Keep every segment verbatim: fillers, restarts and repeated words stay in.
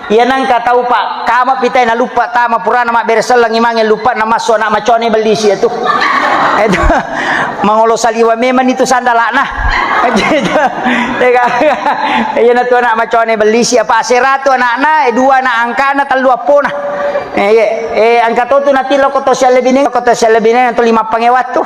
Iya nangka tau pa kama pitai na luppa tama purana mabbere sellengngi mange luppa na massu anak macone bellisi itu. Itu mangolo saliwa memang itu sandalakna. Iya na tu anak macone bellisi apa aseratu anakna, eh, dua anak angkana, tellu appona. Eh, iya. Eh, angka totu nati loko to siallebine, loko to siallebine na tu lima pange wattu.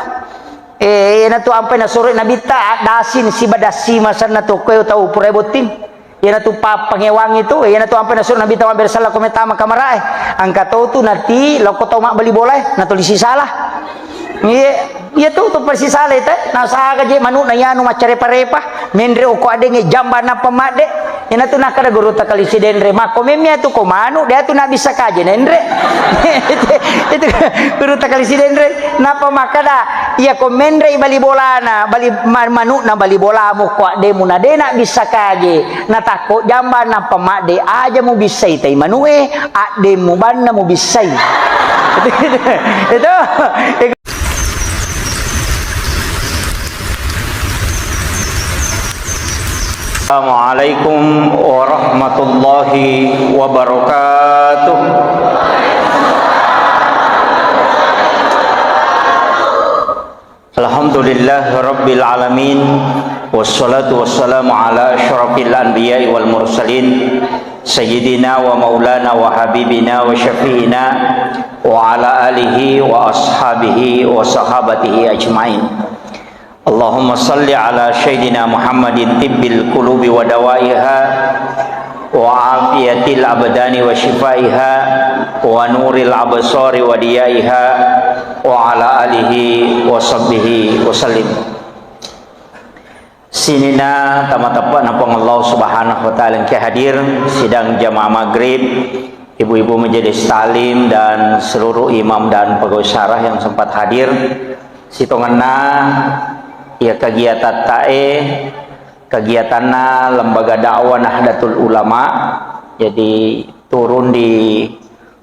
Eh, iyanatu ampai nasuro Nabitta addasin siba dassi masanna tokkoe tau pura botting. Iyanatu pa-, pangewang itu, iyanatu ampai nasuro Nabitta mabbere sala ko metama kamarae. Angka to tu nati loko tau mabbali bolae, natuli sisala. Iya, iya tu, tu persisala itu. Nasaga je manu na yanu maccarepa-repa, menre oko adenge jamba nappa madde. Iyanatu nakkeda gurutta Kali Sidenreng, makko memmi atu ko manu, de atu nabissa kaje nenre. Itu, itu gurutta Kali Sidenreng. Nappa makkeda, iya ko menre i bali bolana, bali ma-, manukna bali bolamu ko addemu na de nabissa kaje, natakko jamba nappa madde aja mubissai tai manue, addemu banna mubissai. Itu, itu. Assalamualaikum warahmatullahi wabarakatuh. Alhamdulillah rabbil alamin. Wassalatu wassalamu ala asyrafil anbiya'i wal mursalin, sayyidina wa maulana wa habibina wa syafi'ina wa ala alihi wa ashabihi wa sahabatihi ajmain. Allahumma salli ala sayyidina Muhammadin tibbil qulubi wa dawaiha wa afiyatil abdani wa shifaiha wa nuril absari wa diyaiha wa ala alihi wa sahbihi wa sallim. Sininna tama teppa'na Puang Allah Subhanahu wa Ta'ala engka hadir sidang jamaah maghrib, ibu-ibu majelis taklim dan seluruh imam dan pegawai syarah yang sempat hadir. Sitongenna iya kegiatan tae, kegiatanna Lembaga Dakwah Nahdlatul Ulama. Jadi turun di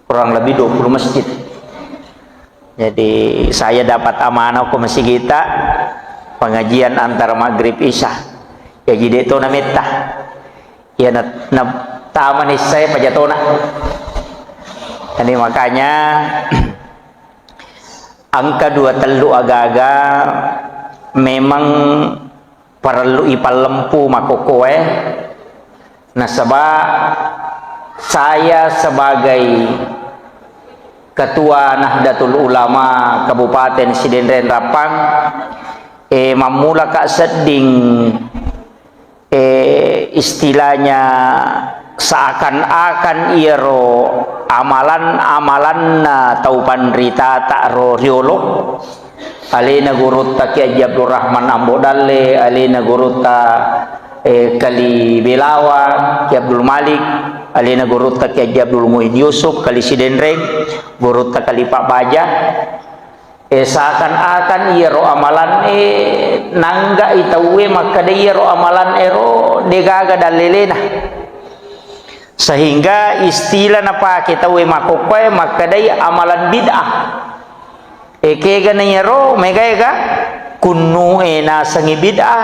kurang lebih dua puluh masjid. Jadi saya dapat amanah ko masigita pengajian antara maghrib isya. Jadi de to nametta. Ya na, na tamani saya pajatona. Jadi makanya angka dua tellu agaga memang parellu ipallempu makkokkoe, nasaba saya sebagai Ketua Nahdlatul Ulama Kabupaten Sidenreng Rappang, eh, mammulaka sedding, eh, istilahnya seakan-akan iyaro amalan-amalanna tau panritata ro riolo. Alena gurutta Kiai Haji Abdul Rahman Ambo Dalle, alena gurutta, eh, Kali Belawa, Kiai Abdul Malik, alena gurutta Kiai Haji Abdul Muin Yusuf, Kali Sidenreng, gurutta Kali Pak Baja. Eh, seakan-akan iyaro amalan, eh, nanggai tauwe makkeda iyaro amalan ero degaga dallelena. Sehingga istilah napake tauwe makkokkoe makkedai amalan bid'ah. E, kegana iyaro, mega ega? Kunnu'e nasengngi bid'ah,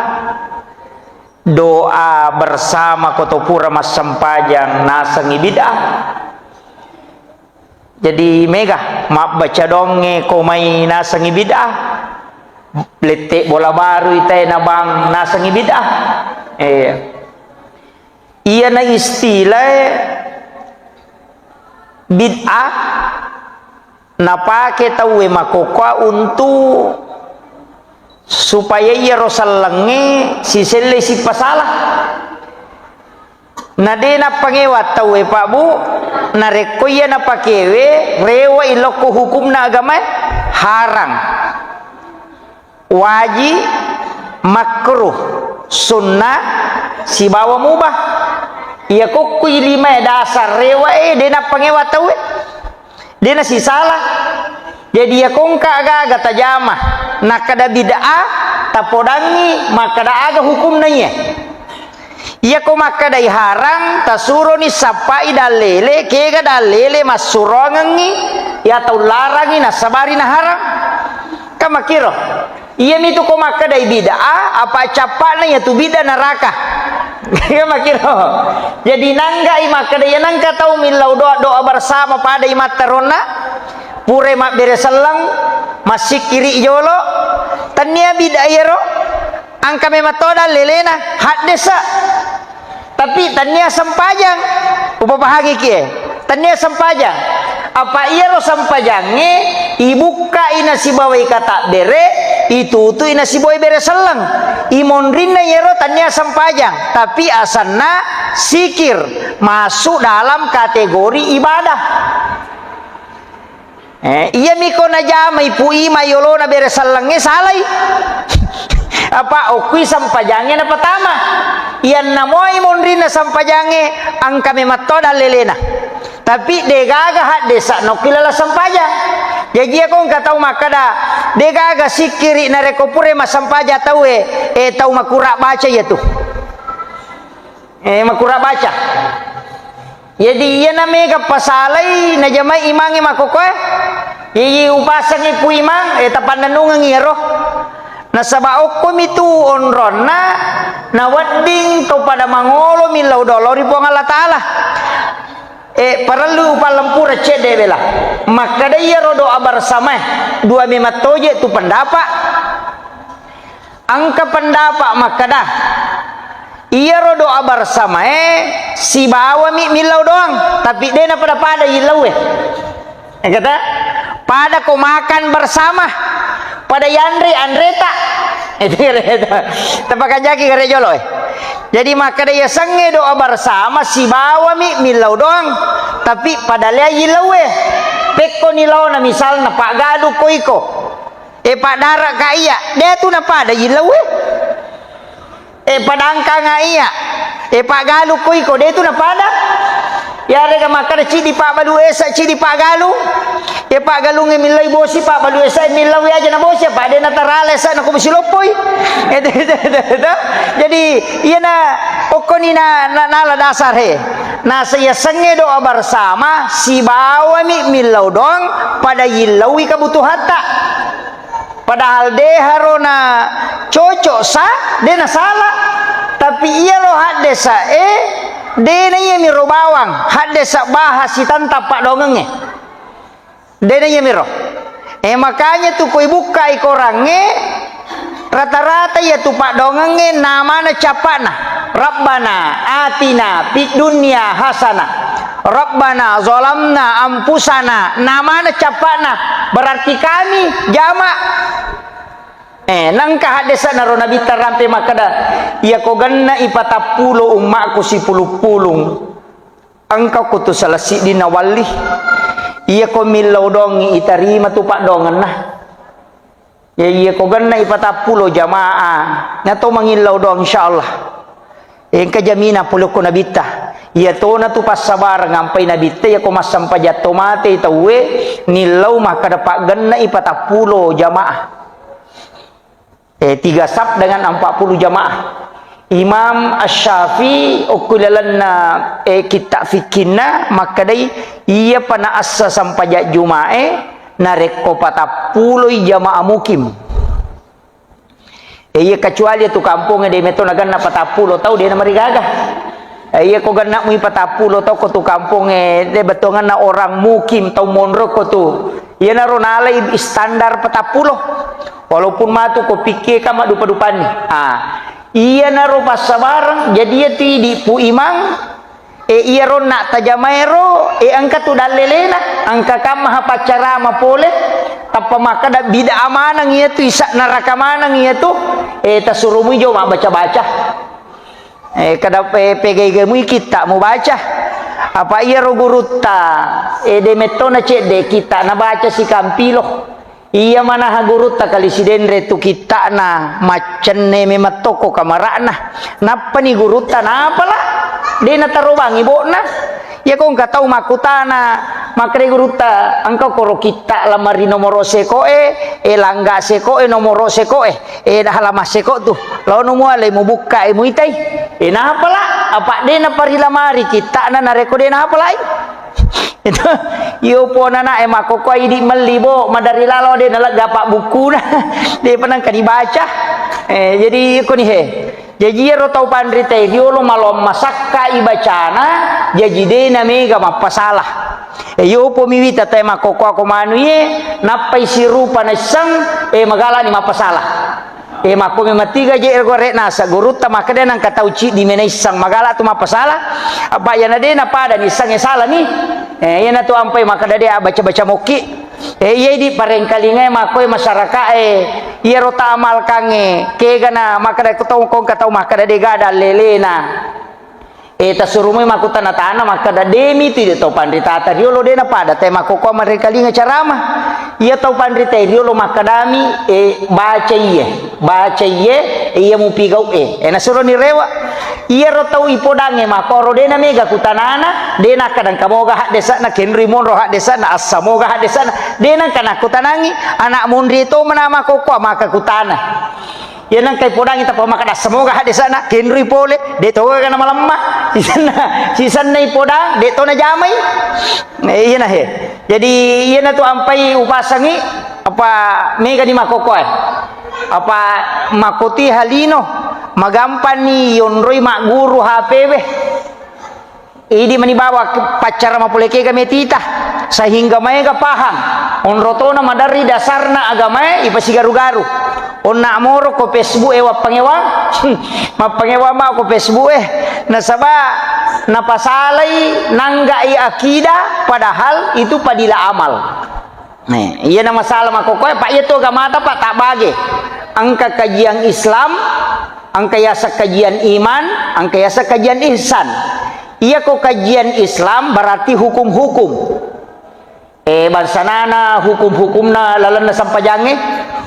doa bersama ko to pura massempajang nasengngi bid'ah. Jadi mega, mabbaca donge ko mai nasengngi bid'ah, lette bola baru itae nabang nasengngi bid'ah. Eh, iyana istilah bid'ah napake tauwe makkokkoe untu supaya iyaro sellengnge siselle sipasala. Na de nappangewa tauwe, Pak, Bu, narekko iya napakewe, rewa ilokko hukumna agamae, harang. Waji, makruh, sunnah, sibawa mubah. Iya kokkui limae dasar rewae de nappangewa tauwe. De nasisala. Jadi iya kongka aga-aga tajama nakkada bid'ah, tapodangi makkada aga hukumna iya. Iyako makkadai harang, tasuroni sappai dallele, kega dallele massurongengngi iya tau larangi nassabari naharang. Kan makkiro. Iyamitu ko makkadai bid'ah, apa cappa'na iyatu bid'ah naraka. Iya makkiro. Jadi nanggai makkeda, iya nangka tau millau doa, doa bersama padai matteronna, pura mabbere selleng, massikkiri jolo, tennia bid'ah iyaro, engka memang to dallelena, haddesa. Tapi tennia sempajang, upapahangiki e. Tennia sempajang. Apa iyaro sempajangnge ibukkai nasibawai katabbere, itutui nasibawai bere selleng. Imonrinna iyaro tennia sempajang, tapi asanna sikir, masuk dalam kategori ibadah. Eh, iyami ko najamai Pu Imang yolona bere sellengnge salai. Apa okkui sempajangnge napatama. Iyanna moi monrinna sempajangnge, engka memang to dallelena. Tapi degaga haddesa nokki lala sempajang. Jaji iya ko engka tau makkeda, degaga sikkiri narekko pura massempajang tauwe, eh, tau makura baca iyatu. Eh, makura baca. Jadi, iyana mega pasalai najamai imangnge makkokkoe. Jadi, upasengngi Pu Imang, eh, tapannennungengngi ero. Nasaba okkomi tu onronna, nawedding to pada mangolo millau doa lao ri Puang Allah Ta'ala. Eh, parellu upallempura cedde bela. Makkeda iyaro doa bersamae, dua memang toje tu pendapat. Engka pendapat makkeda, iyaro doa bersamae sibawami millau doang, tapi de napada-pada yillauwe. Eh, kata, pada ko makan bersama, pada yanre anreta. Itu kata, tapakajaki kare jolo, eh. Jadi makkeda yasengnge doa bersama sibawami millau doang, tapi pada lea yillauwe. Pekko nilaona misalna paggalu ko iko. Eh, paddaraka iya, de tu napada yillauwe. Eh, padangkanga iya. Eh, paggalu ko iko, de tu napada. Yarega makkeda cidi paggalu esa, cidi paggalu. Eh, paggalungnge millai bosi, paggalu esa millai aja na bosi, apa de natarala esa na ko bosi loppoi. Eh, de, de, de, de. Jadi, iyana okkoni na, na, nala dasar he. Nasa yasengnge doa bersama, sibawami millau doang, pada yillaui kebutuhatta. Padahal de harona cocok sa, de nasala. Tapi iyaro haddesa e, de na iyamiro bawang, haddesa baha sitantang paddoangengnge. De na iyamiro. Eh, makanya tu ko ibukkai korangnge, rata-rata iya tu paddoangengnge namana cappa'na. Rabbana atina fid dunya hasanah. Rabbana zalamna anfusana. Namana cappa'na. Berarti kami jama. Eh, nangka haddesa naro Nabitta rampe makkeda, iya ko genna i patappulo ummakku sipulung-pulung. Engka ko tu salah siddinna walli. Iya ko millau doangngi itarima tu paddoangenna. Ya, iya ko genna i patappulo jamaah. Nyato mangillau doang, insyaallah. Engka jamina pole ko Nabitta. Iya tona tu passabareng ampai Nabitta, iya ko massempajang to mate tauwe, nillau makkeda paggenna i patappulo jamaah. Eh, tiga saf dengan empat puluh jamaah. Imam Asy-Syafi'i okko lalenna, eh, kitta fikkinna makkedai, iya pa naassa sampajang Juma'e narekko patappuloi jamaah mukim. Eh, iya, kecuali tu kampongnge de metto naganna patappulo tau, de namarigaga. Eh, iya ko genna'mui patappulo tau ko tu kampongnge, de bettuanganna orang mukim, tau monro ko tu. Iyanaro nalai standar patappulo. Walaupun matu ko pikke ka maddupa-dupanni. Ah, iyanaro passabareng, jadi iya tu idi Pu Imang, e, iyaro na tajamaero, e, engka tu dallelena, engka kammaha paccarama pole, tappa makkeda bid'ah maneng iyatu, isa neraka maneng iyatu, e, tasurumui jo mabbaca-baca. Eh, kada pe-, pegai-gaimui kitta mubaca. Apa iyaro gurutta, eh, de mettona cedde kitta nabaca sikampilo. Iya manaha gurutta kali Sidenre tu kittana maccenne memettoko kamara'na. Nappani gurutta napala, de natarobangi bo'na. Iya ko engka tau makkutana, makkeda gurutta, engka koro kitta lamari nomoro sekoe, eh, langga sekoe, nomoro sekoe. Eh, dah lama seko tu. Laono mualai mubukka, eh, muitai. Eh, napala, apa de naparilamari kittana narekko de napalai. Itu, iyo pona na, eh, makkokko idi melli bo, madari lalo de nalegga apa bukkuna. De panangka dibaca. Eh, jadi iko ni he. Jaji iyaro tau panritae riolo maloang masakka i bacana, jaji de na mega mappasala. E, yopo mi wita tae makkokkoa ko manu iye, nappai sirupa naisseng, e, magalani mappasala. E, makko memang tiga je ero gore nasa gurutta makkeda nangka tau ciddi mena isseng magala tu mappasala, apa yana de na pada ni isseng e sala ni. E, yana tu ampai makkeda de baca-baca mokki. E, iya idi parengkalingae makkoe masyarakae, iyaro taamalkangnge, kegana makkeda ko tau, ko engka tau makkeda de gada lelena. E, tasurumoi makkutana-tana makkeda de mitu de tau panritata riolo de na pada tae makkokkoa marengkalinga carama. Iya tau panritae riolo makkedami, e, baca iye, baca iye, e, iya mupigau e. E, nasuroni rewa. Iyaro tau ipodangnge makkoro de na mega kutanana, de nakkadang kamoga haddesana, kenrui monro haddesana, assamoga haddesana, de nangka nakkutanangi, anak monri to mena makkokkoa maka kutana. Iya nangka ipodangi tappa makkeda assamoga haddesana, kenrui pole, de to gana malemma. Sisenna, sisenna ipodang, de to najamai. E, iyana he. Jadi iyana tu ampai upasangi apa mega di makkokkoe. Apa makkoti halino, magampanni yonroi magguru H P we. Idi mani bawa ke-, paccara mapole kega metita, sehingga maega paham. Onrotona maderri dasarna agamae ipasigaru-garu. Onna moro ko Facebook e wappangewang, mappangewang ma ko Facebook e. Nasaba napasalai nanggai akidah, padahal itu padila amal. Nah, iyana masalah makkokkoe, Pak, iya to agamata, Pak, tabbage. Engka kajian Islam, engka yaseng kajian iman, engka yaseng kajian ihsan. Iya ko kajian Islam berarti hukum-hukum. E, bangsanana hukum-hukumna lalenna sempajangnge,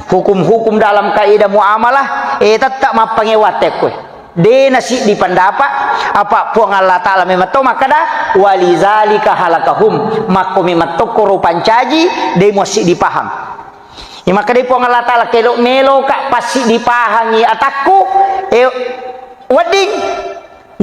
hukum-hukum dalam kaidah muamalah, e, tetta mappangewang tekkoe. De na siddi pendapat, apa Puang Allah Ta'ala memang to makkeda, "Walizalika halakahum." Makko memang to koro pancaji, de muassiddi paham. Iya makkeda Puang Allah Ta'ala, "Kelo melo ka passiddi pahangi atakku, e, wedding,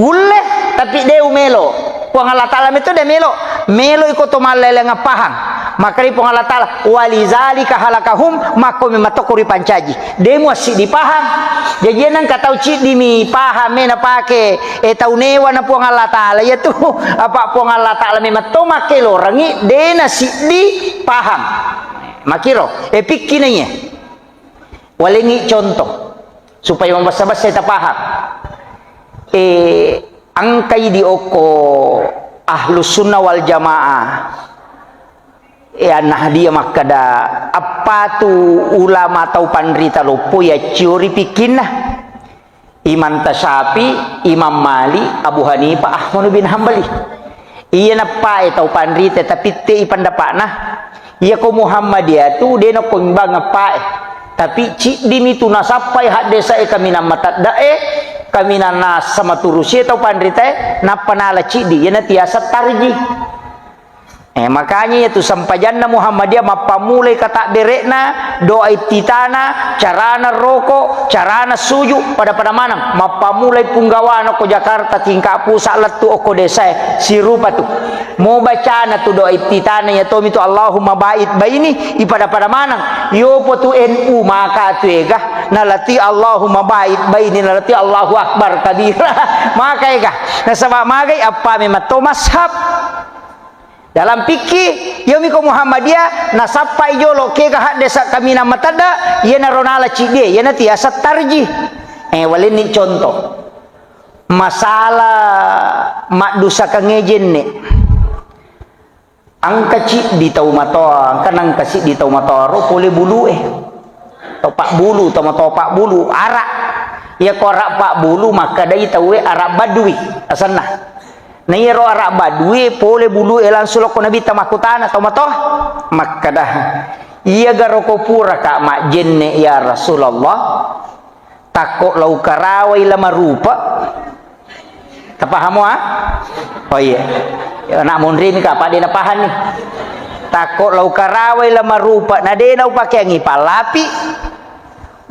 wulle, tapi de umelo." Puang Allah Ta'ala metto de melo, melo iko to malleleng pahang. Makkeda Puang Allah Ta'ala, "Walizalika halakahum," makko memang to koro pancaji. De muassiddi pahang. Jaji nengka tau ciddi mi pahang me napake, e, tau newa na Puang Allah Ta'ala. Iya tu, apa Puang Allah Ta'ala memang to makkelorangi, de na siddi pahang. Makiro, e, pikkina iya. Walengi contoh, supaya mabassa-bassa tapahang. E, engkai di okko Ahlus Sunnah wal Jamaah. E, An-Nahdiyah makkeda, appatu ulama tau panrita loppo yacciori pikkinna. Imam Tasyafi, Imam Malik, Abu Hanifah, Ahmad bin Hambali. Iya nappae tau panrita tapitte i pendapatna. Iya ko Muhammadiyah tu de nako imbang appae. Tapi ciddi mi tu nasappai haddesa e kaminang matedda e, kaminang nasa maturusi e tau panrita e, nappa nala ciddi. Iyana tiasa tarji. Eh, makanya itu sempajanna Muhammadiyah mappammulai katabbere'na, doa iftitana, carana roko, carana suju, pada-pada maneng. Mappammulai punggawana ko Jakarta tingkat pusat lettu okko desa e, sirupa tu. Mo bacana tu doa iftitana ya tomi tu Allahumma ba'id baini, ipada-pada maneng. Yopo tu N U maka tu ega, nalati Allahumma ba'id baini, nalati Allahu Akbar kabira. Maka ega. Nasaba magai appa memang to mashab. Dalam fikih, iyomi ko Muhammadiyah, nasappai jolo kega haddesa kaminang matedda, iyanaro nala ciddie, iyana tiasa tarjih. Eh, walenni contoh. Masalah maddusakangnge jenne. Engka ciddi tau matoa, engka nengka siddi tau matoa ro pole bulue. Tau pabbulu, tau matoa pabbulu, ara. Iya ko ara pabbulu, makkedai tauwe ara badui, asenna. Na iyaro ara badui pole bulue langsung lokko Nabitta makkutana tau matoa. Makkeda, "Iya garo ko puraka majjenne ya Rasulullah? Takko la ukarawai la marupa." Tapahamo, ah? Oh iya. Ya, nak monri mi ka, apa de napahang ni. "Takko la ukarawai la marupa, na de na upakeangi pallapi.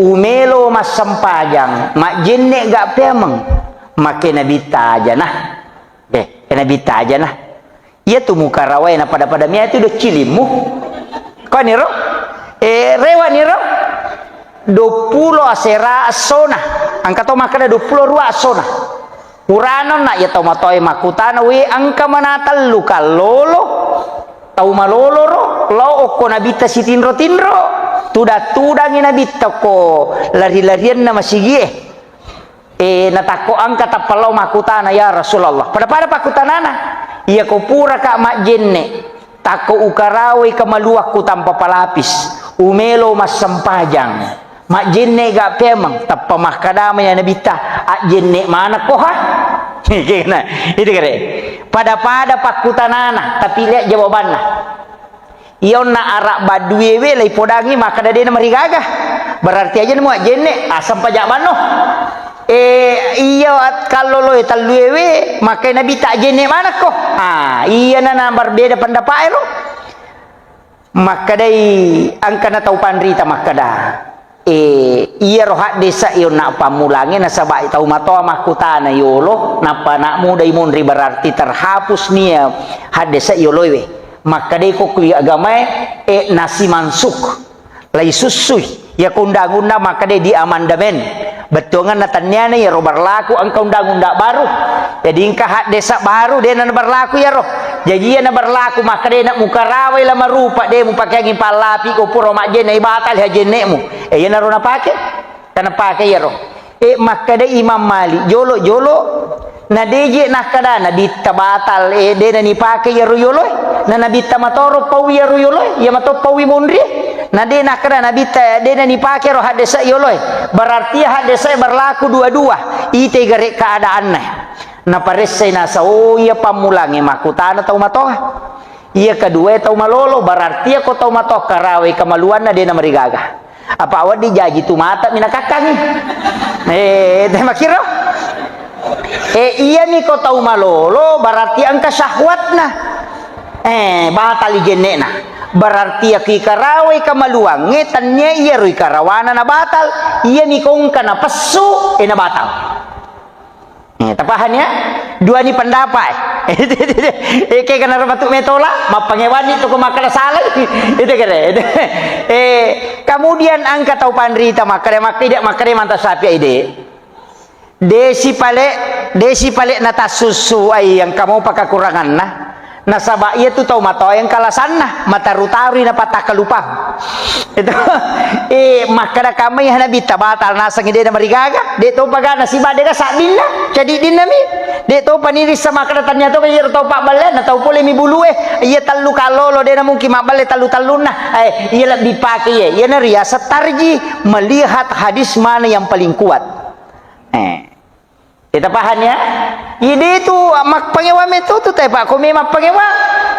Umelo massempajang, majjenne ga peameng, make Nabitta ajana." Eh, eh, Nabitta ajana. Iya tu mukarawai na pada-pada mia tu do cilimmu. Kau niro? Eh, rewa niro? Dua puluh asera essona. Engka to makkeda duappulo dua essona. Purana onna iya tau matoae makkutana, "We, engka mana tellu kallolo tau maloloro lao okko Nabitta sitinro-tinro, tudang-tudangi Nabitta ko lari-larianna masigie." E, natakko engka tappa lao makkutana, "Ya Rasulullah." Pada-pada pakkutanana, "Iyako puraka majjenne, takko ukarawai kamaluakku tanpa palapis, umelo massempajang, majjenne ga pemeng, tappa makkadama ya Nabitta, ajjenne manekko ha?" Kena, itu kere. Pada-pada pakkutanana, tapi lihat jawabanna. Iya onna ara badduewe laipodangi makkeda de namarigaga. Berarti aja namo ajjenne, aseng paja banno. E, iya at-, kalloloe telluewe, makkai Nabitta ajjenne manekko. Ah, iyana na berbeda pendapat ero. Makkedai engkana tau panrita makkeda, e, iyaro haddesa e onna pammulange nasaba tau matoa makkutana yolo, nappa anak muda imonri berarti terhapus nia haddesa yoloewe. Makkedai ko kui agamae, e, nasi mansuk. Laisussui. Iyako undang-undang makkedai di amandemen. Bettuanganna tenniana iyaro berlaku engka undang-undang baru. Jadi engka haddesa baru, de na berlaku iyaro. Jaji iya na berlaku makkedai na mukarawai la marupa, de mupakeangi pallapi ko pura majjenne, ibatal hajennemu. E, iyanaro napake. Tana pake iyaro. E, makkeda Imam Malik, jolo-jolo, na deje nakkeda Nabitta batal, e, de na nipake iyaro yoloe. Na Nabitta matoro pau iyaro yoloe, iya mato paui monri. Na de nakkeda Nabitta, de na nipake ro haddesa yoloe. Berarti haddesa berlaku dua-dua. Ite gare keadaanna. Naparessai nasa, oh, iya pammulange makkutana tau matoa. Iya kedua tau malolo, berarti iyako tau matoa karawai kamaluanna de na marigaga. Apa wedding jaji tu mata minakakkangi. Eh, teh makkiro. Eh, iyami ko tau malolo, berarti engka syahwatna. Eh, batali jennekna. Berarti iyako ikarawai kamaluangnge, tennia iyaro ikarawana na batal. Iyami ko engka napessu, eh, na batal. Eh, tapahang ya? Duani pendapat, eh. Eh, ke kana matu metola, mappangewani tu ko makkeda salai. Itu kere. Eh, kemudian engka tau panrita makkeda, makkeda, makkeda manta sapi ide. Desi pale, desi pale natassussu ai engka mopa kekuranganna. Nasaba iyatu tau matoa engka alasanna, mataru-tarui napatakkalupang. Itu, eh, makkeda kamai Nabitta batal nasengngi de namarigaga, de topa gana siba de ga saddinna, cadiddinna mi. De topa nirissa makkeda tania topa iyaro tau pabballe, na tau pole mi bulue, iya tellu kallolo de namungkin mabballe tellu-tellunna. Eh, iya lebbi pake iya, iyana riaseng tarji, melihat hadis mana yang paling kuat. Eh. Kita paham ya? Ide tu mappangewa metu tu, te, Pak, ko memang pangewa.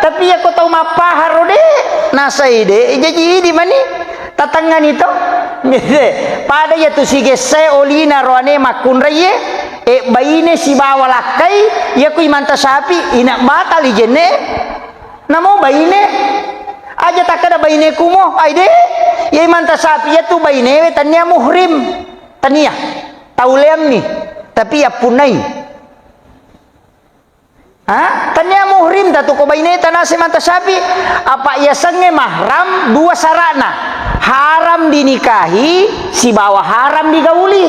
Tapi ya ko tau mappaharo de, nasai de, jaji idi mani tatangani to. Pada ya tu sigesse olina roane makkunrai ye, e, baine sibawa lakkai, ya ku imanta sapi, ina batali jenne. Namo baine, aja takkada baine kumo, ai de, ya imanta sapi ya tu bainewe tania muhrim. Tania. Tauleammi, tapi yappunnai. Ha? Tania muhrim tatu ko baineta nase manta sapi, apa yasengnge mahram dua sarana. Haram dinikahi sibawa haram digauli.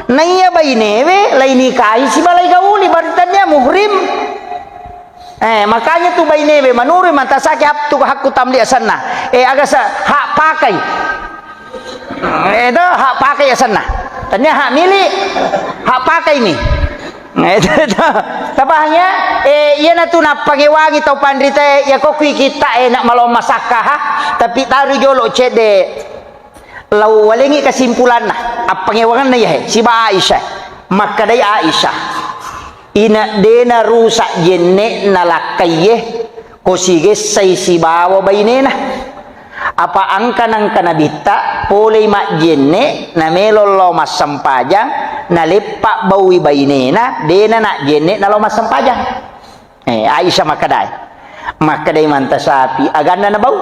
Naiya bainewe lai nikahi sibawa lai gauli, berarti tania muhrim. Eh, makanya tu bainewe manurui manta saki ap-, tu hakku tamli asenna. Eh, aga sa-, hak pakai. Eh, itu hak pakai asenna. Tania hak milik, hak pakai mi. Eh, itu, itu. Tapahang ya? Eh, iyana tu nappangewangi tau panrita, ya ko kui kita, eh, nak malong masakka, ha? Tapi taru jolo cede. Lau walengi kesimpulanna, appangewanganna iyahe, siba Aisyah. Makkedai Aisyah, ina dena rusak jenne'na lakkaiye, ko sigessai sibawa bainena. Apa angka-nangka nabitta, polei majjenne, namelo lao massempajang, naleppa baui bainena, dena najjenne nalao massempajang. Eh, Aisyah makkedai. Makkedai manta sapi, aganna nabau.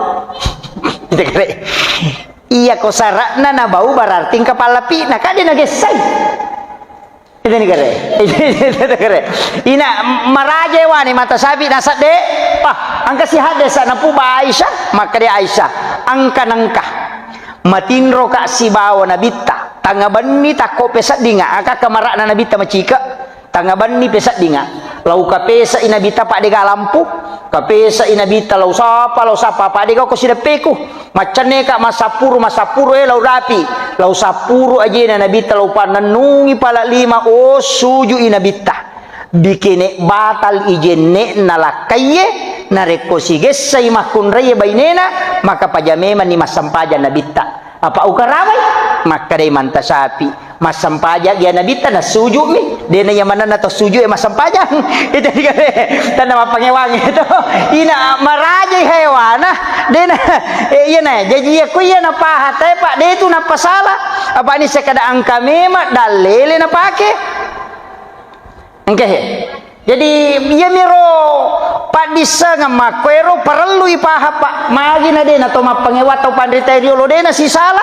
Iya ko sara'na nabau berarti engka pallapi'na, kade nagessai. Itu ni kare. Itu kare. Ina maraja wani manta sapi nasadde. Wah, engka si hadde sa napuba Aisyah, makkeda Aisyah, angka nengka. Matinroka sibawa nabitta. Tangnga benni takko peseddinga, aka kamara'na Nabitta macike, tangnga benni peseddinga. Lau kapese'i Nabitta, pa' dega lampu, kapese'i Nabitta, lau sapa, lau sapa, pa' dega ko sideppeku. Maccenneka masappuru, masappuru, eh, lau dapi, lau sappuru ajena Nabitta, lau pannennungi pala lima, oh, suju'i Nabitta. Bikene batal i jenne'na lakkaiye, narekko sigessai makkunraie bainena, maka paja memanni massempajang Nabitta. Apa ukarawai? Makkedai Manta Syafi, massempajang iya Nabitta, nassuju'mi. Dena iya manenna to suju e massempajang. Itu dikale, tanna mappangewangi itu. Ina marajai hewana, dena, eh, iya na, jaji iya ku iya napahatae, Pak, de tu napasala. Apa ni sekada angka memang dalele napake. Engke he. Jadi, iyamiro paddissengeng makkoero parellui pahang, Pak. Magi na de na to mappangewa tau panrita riolo, de na sisala.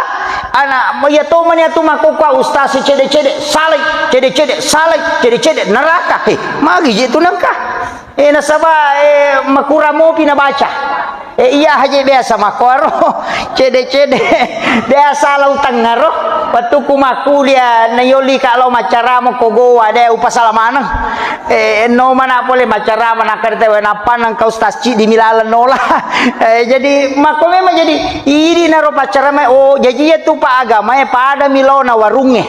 Ana, iya to mani atu makkokkoe ustaz cede-cede, salai, cede-cede, salai, cede-cede, neraka. He, magi je tu nengka. Eh, nasaba, eh, makurang mopi nabaca. Eh, iya haji biasa makkoro. Cede-cede. Biasa lau tengngaro. Wettukku makkulia, nayolika lao maccarama ko Gowa, de upasala maneng. Eh, no mana pole maccarama, nakkeda tewe, nappa nengka ustaz ciddi milaleng nola. Eh, jadi, makko memang jadi, idi naro paccarama, oh, jaji iya tu pa agamae pada mi laona warungnge.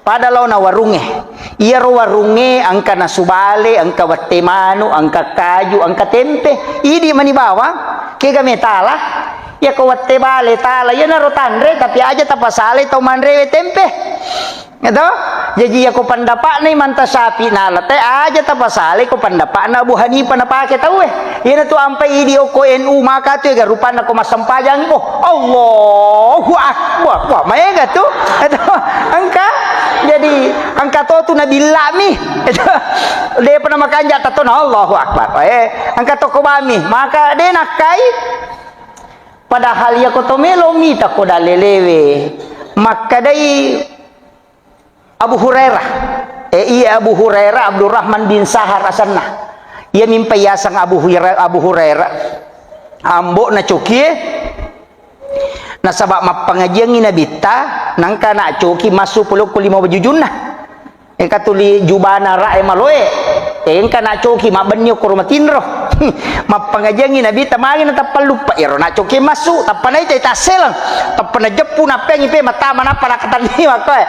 Pada laona warungnge. Iyaro warungnge engka nasu bale, engka wette manu, engka kaju, engka tempe. Idi mani bawang, kega metala. Iyako wette bale tala, iyanaro tanre, tapi aja tapasalai tau manrewe tempe. Gitu? Jaji iyako pendapatna Imanta Syafi'i nala te, aja tapasalai ko pendapatna Abu Hanifah napake tauwe. Iyanatu ampai idi okko N U maka tu ega rupanna ko massempajangi ko. Allahu Akbar. Wah, maega tu. Itu engka. Jadi engka to tu nabillami. Itu depa namakanja tatona Allahu Akbar. Eh, engka to ko bami. Maka de nakkai. Padahal iyako to melo mita ko dalelewe. Makkedai Abu Hurairah. Eh, iya Abu Hurairah, Abdurrahman bin Sahar asenna. Iya mimpa yaseng Abu Hurairah, Abu Hurairah. Ambo'na cokie, nasaba mappangajiangngi Nabitta, nangka na coki massu polokko lima wajujunna. Engka tuli jubana ra'e maloe. Engka na coki mabbenni okkoro matinro. Mappangajiangngi Nabitta, magi natappa luppa iyaro na coki massu, tappa naita tasseleng, tappa najeppu nappeangi pe matama nappa nakatanni makkoe.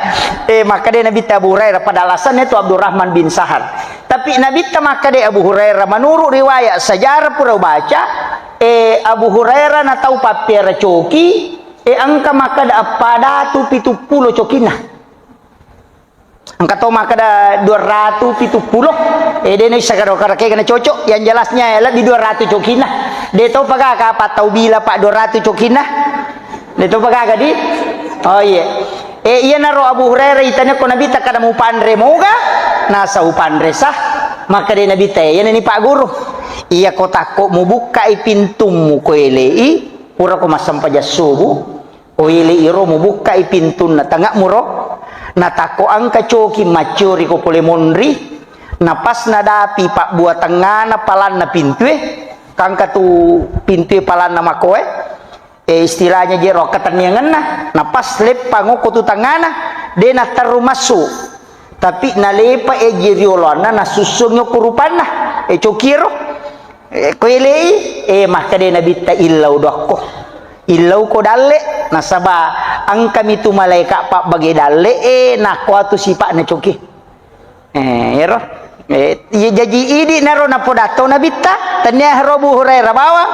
Eh, makkeda Nabitta Abu Hurairah, pada alasanna itu Abdurrahman bin Sahar. Tapi Nabitta makkeda Abu Hurairah, menurut riwayat sejarah pura ubaca, eh, Abu Hurairah na tau pappiara coki, eh, engka makkeda eppa datu pitu pulo cokinna. Engka to makkeda dua ratu pitu pulo. Eh, de naisseng karo-karo kega na cocok. Yang jelasnya, eh, lebbi dua ratu cokinna. De to pagaga apa tau bila, Pak, dua ratu cokinna? De to pagaga di? Oh, iya. Eh, iyanaro Abu Hurairah itanya ko Nabitta kada mupanre moga? Nasa upanre sah. Makkeda Nabitta, eh, iyanani Pak Guru. Iya ko takko mubukkai pintummu ko elei, pura ko massempajang subuh. Oile iro mubukkai pintunna tengnga'muro, natakko engka coki macciori ko pole monri, napas nadapi pabbua tengngana palanna pintue, kangka tu pintue palanna makoe, eh, istilahnya jero akkatenniangenna, napas leppang okko tu tengngana, de natterru massu. Tapi nalepa eji rioloanna nasussungi okko rupanna, eh, cokiero. Eh, ko elei, eh, makkeda Nabitta, "Illau doakko. Illau ko dalle, nasaba engkami tu malaika pabbage dalle, eh, nakko atu sipa'na coki." Eh, ero. Eh, iya jaji idi naro napodatto Nabitta, tania haro Abu Hurairah bawang.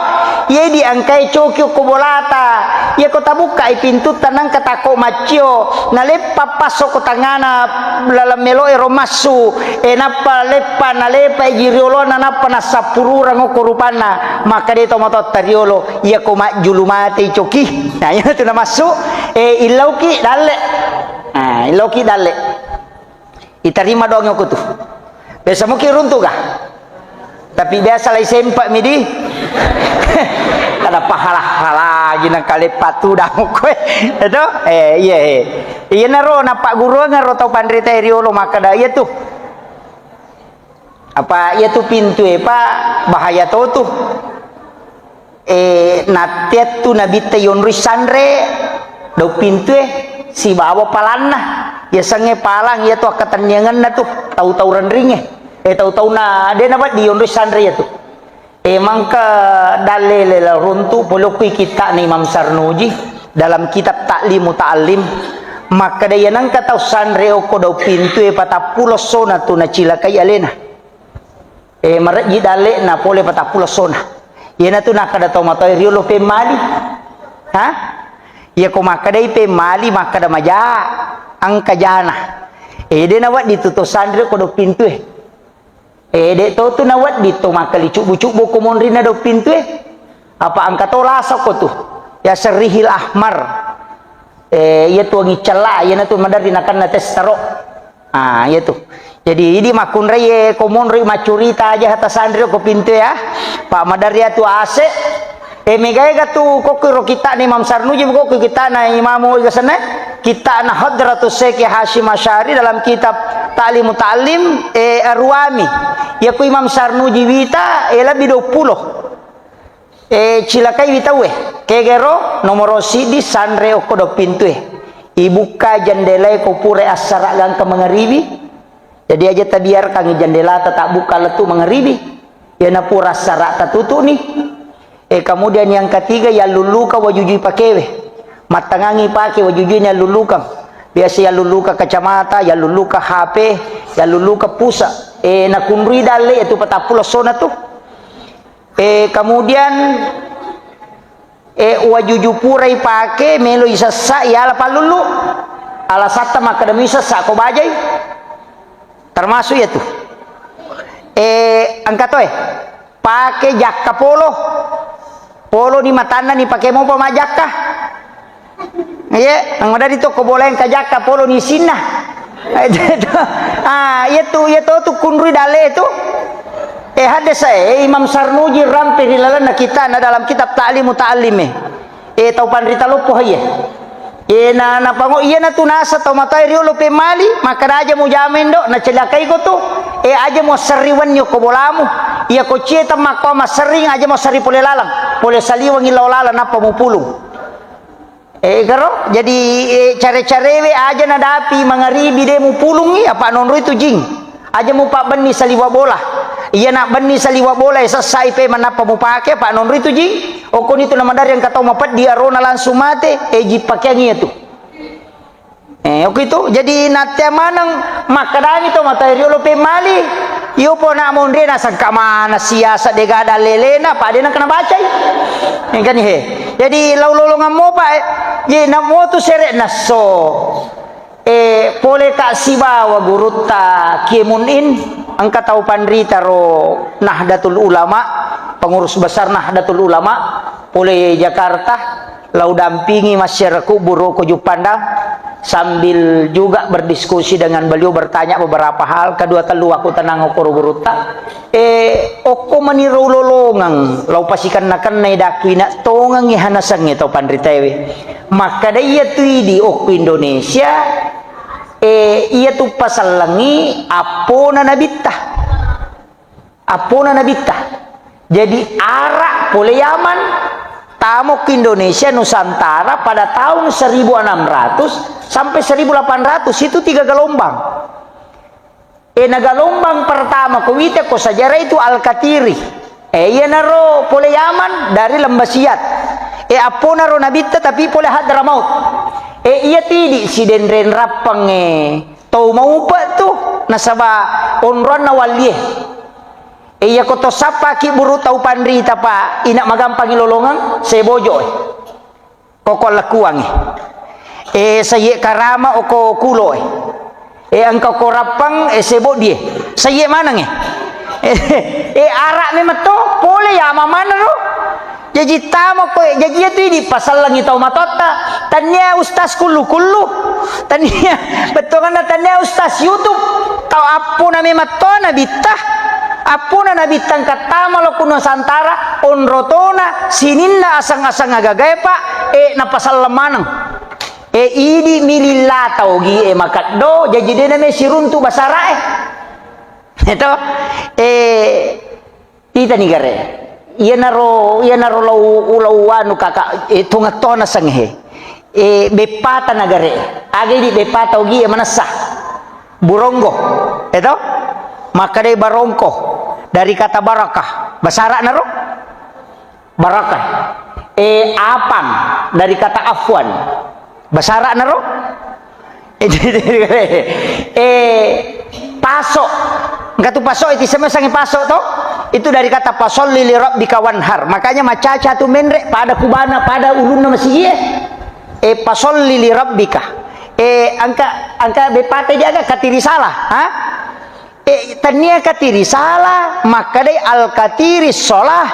Iya idi engkai coki ko bolata. Iya ko tabukkai pintutta nangka takko maccio, naleppa passo ko tangana laleng melo ero massu. Eh, nappa leppa, nalepa eji rioloanna, nappa nassappururang okko rupanna. Makkeda tomatoatta riolo, "Iyako majjulu matei coki." Nah, iyanatu namassu, eh, illauki dalle. Nah, illauki dalle. Itarima doang okko tu. Biasa muki runtu ga? Tapi biasa lai sempa mi di. Kada pahala-hala lagi nang kale patu damu koe. Itu? Eh, iya, eh. Iyanaro nappagguruang ro tau panrita riolo makkeda iya tu. Apa iya tu pintue, Pak, bahaya to tu. Eh, natteattu Nabitta yonroi sanre, dau pintue, sibawa palanna. Yasengnge palang iyatu akkatenniangenna tu, tau-tau renringnge. Eh, tau-tauna de' nawedding yonroi sanre iyatu. Eh, mangka dalle lela runtu pole okko kitta'na Imam Sarnuji dalam kitab Ta'limu Ta'allim. Makkeda iya nengka tau sanre okko dau pintue patappulo essona tu nacilakai alena. Eh, marejji dalle'na pole patappulo essona. Iyanatu nakkeda tau matoa riolo pemmali. Ha? Iya ko makkedai pemmali, makkeda maja, engka jana. Eh, de' nawedding tu to sanre ko do pintue. Eh, de' to tu nawedding to makkali cubbu-cubbu ko monrinna do pintue. Apa engka to lasa ko tu. Ya serihil ahmar. Eh, iya tu wangi cella, iyanatu maderri nakenna tes taro. Ah, iya tu. Jadi, idi makkunrai, eh, ko monroi maccurita aja hata sanri ko pintu ya. Pak Madari atu ase. Eh, mega-ega tu kokko ro kitta'na Imam Sarnuji, kokko kitta'na Imam Ghazali, kitta'na Hadratus Syekh Hasyim Asy'ari dalam kitab Ta'limu Ta'lim, eh, Arwami. Ya ku Imam Sarnuji wita, eh, lebih dua puluh. Eh, cilakai wi tauwe. Kegero nomoro siddi sanre okko do pintue. Ibukka jendelae ko pura assara gangka mangaribi. Jadi aja tabiarkangi jendelata tabukka lettu mangaribi. Iyana pura assara tatutuni. Eh, kemudian yang ketiga, yallulluka wajujui pakewe. Mattangangi pake wajujui yallullukang. Biasa yallulluka kacamata, yallulluka H P, yallulluka pusa. Eh, nakunrui dalle itu patappulo sona tu. Eh, kemudian, eh, wajuju purai pake, melo isessa, iala pallullu. Alasatta makkeda mi isessa ko bajai. Termasuk iya tu. Eh, engka to, eh. Pake jakka polo. Polo ni matanna ni pake mopa majakka. Iye, angmadari to ko bola engka jakka polo ni sinna. Ah, iya tu, iya to tu kunrui dalle tu. Eh, haddesa, eh, Imam Sarnuji rampe ri lalenna kitta'na dalam kitab Ta'limu Ta'allim, eh. Eh, tau panrita loppo, iye. Eh, na, napango, iyana tu nasa tau matoa riolo pemmali, makkeda aja mujama indo, nacelakai ko tu. Eh, aja muasserri wenni ko bolamu. Iya ko cie temmakko masserring, aja muasserri pole lalang. Pole saliwengi lao lalang, nappa mupulung. Eh, karo, jadi, eh, care-carewe aja nadapi mangaribi de mupulungi, apa nonroi tu jing. Aja mupabbenni saliwa bola. Iya nabbenni saliwa bola, eh, sessai pe manappa mupake, apa nonroi tu jing. Okkoni tu namadari engka tau mapeddi arona langsung mate, eh, jippakeangi iya tu. Eh, oke itu. Jadi, nattea maneng makkedangi to matoa riolo pemmali. Iyo po na monre nasengka mana siasa dega dalelena, pa de nengka nabacai. Engkani he. Jadi, lau lolongang mopa, eh, je na motu sere nasso. Eh, pole ka sibawa gurutta Kiemun In, engka tau panrita ro Nahdlatul Ulama, pengurus besar Nahdlatul Ulama, pole Jakarta. Lau dampingi masyarakat Buru ko Juppandang, sambil juga berdiskusi dengan beliau, bertanya beberapa hal, kedua tellu aku tenang okoro gurutta. Eh, okko maniro ulolongeng, lau pasikenna-kennai daku ina tongengi hanasengnge tau panritaewe. Makkeda iya tu idi okko Indonesia, eh, iya tu pasellengi appona nabitta. Appona nabitta. Jadi, Arab pole Yaman, tamo ke Indonesia Nusantara pada tahun seribu enam ratus sampai seribu delapan ratus, itu tiga gelombang. Eh, na gelombang pertama ko wita ko sejarah itu Al-Katiri. Eh, iyanaro pole Yaman dari Lembah Siat. Eh, apponaro nabitta tapi pole Hadramaut. Eh, iya tidi sidenreng rappang, eh, tau maupe tu nasaba onroanna wallie. Iya ko to sappaki buru tau panrita, pa ina magampangi lolongeng, sebojo, eh. Koko lekuang, eh. Eh, saye karama oko kulo, eh. Eh, engka ko rappang, eh, sebodie. Saye maneng, eh. Eh, eh, ara memang to, pole ya mamana ro. Jaji tama ko, jaji iya tu idi pasallangi tau matotta. Tania ustaz kullu-kullu. Tania, bettuanna tania ustaz YouTube. Tau appona memang to nabitta. Appona nabitta engka tama lo ku Nusantara, onrotona, sininna asang-asang agagae, Pak, eh, napasalleng maneng. Eh, idi mililla tau gi, eh, makeddo, jaji dena me siruntu basara, eh. Eto, eh, Titani gare. Iyanaro, iyanaro lau, lau anu kaka, eh, tunga tona senghe. E, beppata nagare. Aga idi beppata ogi e manessa. Buronggo. Eto? Makkedai barongko. Dari kata barakah. Basara naro? Barakah. E, apang. Dari kata afwan. Basara naro? E, paso. Engka tu paso, itu sama sangi paso to? Itu dari kata fasalli li rabbika wanhar. Makanya macaca tu menre pada kubana, pada ulunna masigi e. E, fasalli li rabbika. E, engka, engka beppata diaga katiri sala, ha? E, tania katiri sala, makkedai al katiri sholah.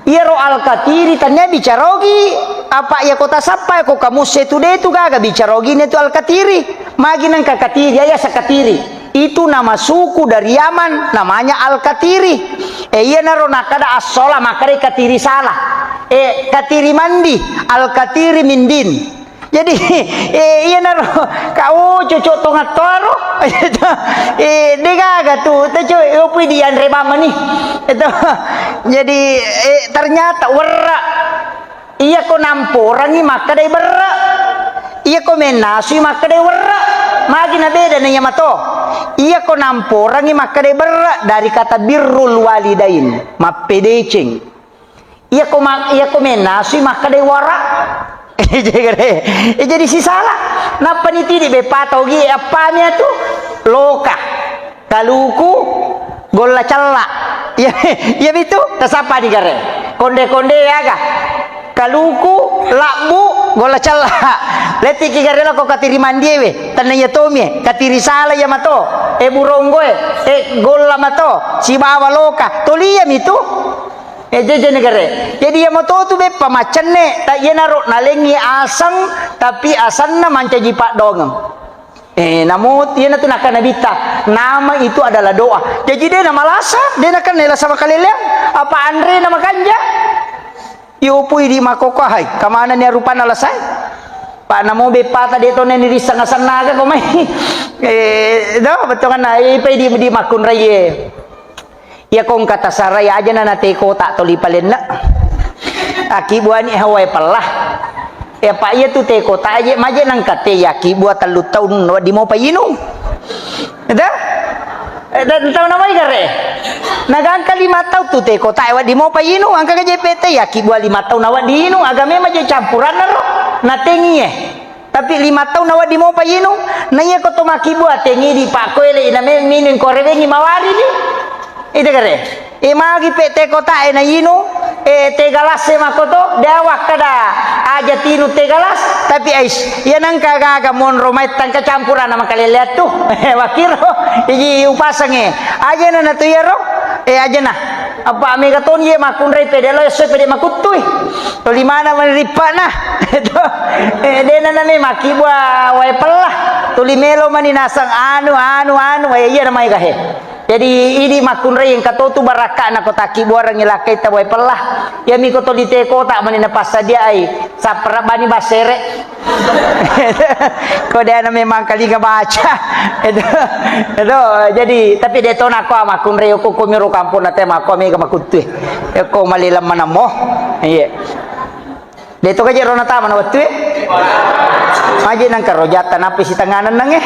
Iyaro al katiri tania bicarogi, apa iya ko tasappa ko kamusse tu de tu gaga bicarogi ne tu al katiri. Magi nengka katiri, iya sakatiri. Itu nama suku dari Yaman, namanya al katiri. E, iyanaro nakada assola, makkedai katiri sala. E, katiri mandi, al katiri mindin. Jadi, e, iyanaro, ka, oh, cocok tongattoaro. E, degaga tu, te co, e, opui dianre bamani. Itu. Jadi, e, ternyata werra. Iya ko namporangi makkadai berra. Iya ko mennasui makkadai werra. Magi na beda na iya mato. Iya ko namporangi makkadai berra dari kata birrul walidain, mappedeceng. Iya ko ma-, iya ko mennasui makkadai wara. Eh, jadi sisala. Nappa nitidi beppata ogi e appami atu. Loka. Kaluku, golla cella. Iya, iya mitu, tasappa di gare. Konde-konde aga. Kaluku, labbu, golla cella. Letiki gare lako katiri mandiewe. Tanna iya tomie, katiri sala iya mato. E buronggoe, e golla mato. Sibawa loka. Tolia mitu. E jeje negare. Jadi iya mato tu beppa macenne. Tak iyanaro nalengi aseng, tapi asenna mancaji paddongeng. Eh, namo, iyanatu nakkeda Nabitta, nama itu adalah doa. Jaji, de namalasa, de nakenna lasa makaleleang, apa anre na makanja? Iyo pui di makoko, hai, kamana ni rupanna lasae? Pak, namo beppata de tone ni risseng asenna aga ko mai. Eh, do, bettuanna, eh, ipai di, di makkunraie. Iya ko engka tasarai aja na, na teko tak toli palenna. Aki buani hawae pella. Ya, Pak, iya tu teko tak aja, maje nangka te yaki bua tellu taun, wedding mopa inung. Eda? Eh, dan tahu nama igare? Nagangka lima taun tu teko tak, wedding mopa inung, angka ke J P T, yaki bua lima taun, wedding inung, agame maje campuranna ro, natengie. Tapi lima taun nawedding mopa inung, na iya ko to makkibua tengi di pakkoele ina me-, minung ko rewengi mawari di. Ite gare. E magi pe te kota e na inung, e te galas e makkoto, de awakkada aja tinu te galas, tapi ais, iya nangka gaga monro mai tangka campuranna makaleleang tu. Wakiro, iji upasange. Aja na natu iyaro, e aja na. Apa mega toni ye makkunrai pede lo, esso pede makuttui. Toli mana mani rippana. Itu. Eh, dena nami makkibua wae pella. Tuli melo mani naseng anu, anu, anu, eh, iya namai gahe. Jadi, idi makkunrai engka totu barakka'na ko takkibuarengngi lakkaita wae pella. Iya miko toli te kota mani napassadiai. Sappara bani bassere. Ko de ana memang kalinga baca. Itu, itu, jadi, tapi de tona ko makkunrai ko, ko miro kampung na te makko mega makuttui. Ko malilang manamo. Iya. De to kaje rona tama na wettu e. Maji nang karo jatta napi sitengah neneng e.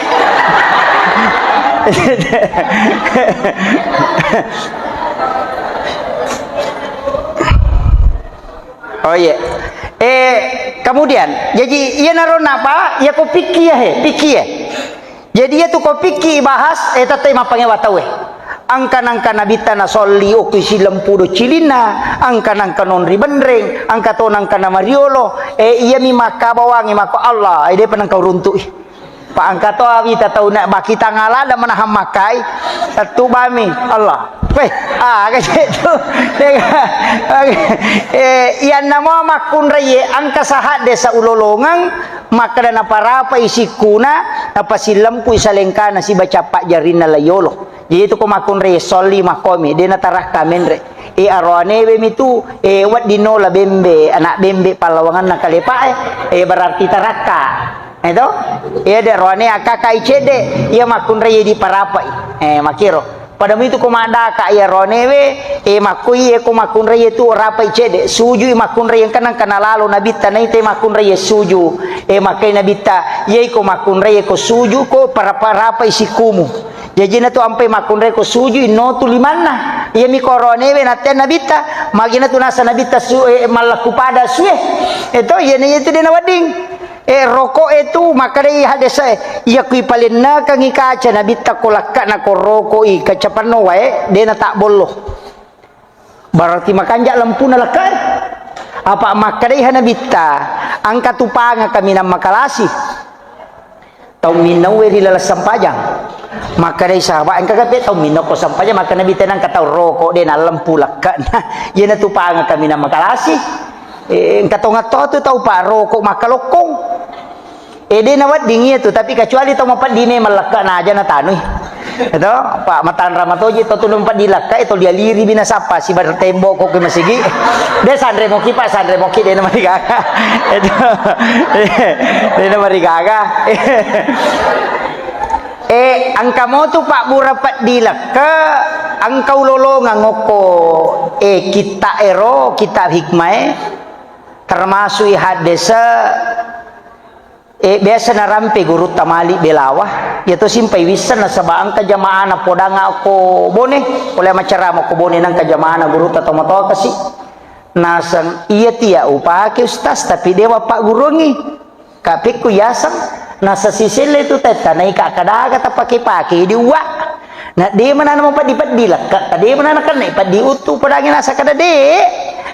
Oh iya. Eh, kemudian, jadi, iya naro napa, iya ko pikki ya he, pikki ya. Jadi, iya tu ko pikki bahas, eh, tette mappangewa tau e. Angka nangka nabitta nasolli okki silempu do cilinna, angka nangka nonri benreng, angka to nangka namariolo, eh, iya mi makkabawangi mako Allah, eh, depa nangka uruntu i. Pa angka to awita tau na baki tangala da manahang makkai, tettu bami Allah. Weh, ah, aga cek tu. Dega. Eh, iyanna mo makkunrai e, angka sahadde saulolongeng, makkeda naparapa isikkuna, napasilempui salengkana sibaca pajjarinna layolo. Jadi itu ko makkunrai e, solli makkomi, de natarakka menre. E, aroanewe mitu, e, wedding nola bembe, anak bembe pallawanganna kalepa e, e, berarti tarakka. Eto? Iya de roane akkakai cedde, iya makkunrai diparapai. Eh, makiro. Pada mitu ko maddaka iya ronewe, e, makkoi e ko makkunrai tu rapai cedde, sujui makkunrai engka nangka nalalo Nabitta naita makkunrai suju. E, makkai Nabitta, iyai ko makkunrai ko suju ko para-, parapai sikumu. Jajina tu ampai makkunrai ko suju inno tu limanna. Iyami ko ronewe natte Nabitta, magina tu nasa Nabitta su, e, mallakku pada sue. Eto, iyana itu dena wedding. E, roko e tu, makkedai hadese, iya kui palennekengi kaca Nabitta ko lakkana ko roko i, kacapanno wae, dena tak bollo. Berarti makanja lempuna lekka e. Apa makkedai ha Nabitta, engka tu panga kaminang makalasi. Tau minnaue ri laleng sampajang. Makkedai sahabat, engka kape tau minna ko sampajang, maka Nabitta nangka tau roko, dena lempu lekkana. Iyana tu panga kaminang makalasi. E, engka tongatto tu tau pa roko makkalokkong. E, dena wedding iya tu, tapi kecuali tau mapeddi memang lekkana aja natanui. Eto, pa matanra matoji to tulung peddi lekka, e, to lialiri bina sappa sibar tembok ko ke masigi. De sanre moki, Pak, sanre moki, dena marigaga. Eto. Dena marigaga. E, engka motu pabbura peddi lekka, engka ulolongeng okko, e, kitta ero, kitab hikmah e, termasuk i haddese, e, biasa narampe gurutta Malik Belawa, iya to simpai wisseng nasaba engka jamaana podang okko Bone, pole macerama okko Bone nangka jamaana gurutta tomatoa kasi. Naseng, iya tia upake Ustaz, tapi dewa pagguruangi. Kapekku yaseng, nasa siselle tu tetta, naika kadaga tapake-pake di uwa. Na de manana mapeddi-peddi lekka, de manana kenne peddi uttu, padangi nasa kada de,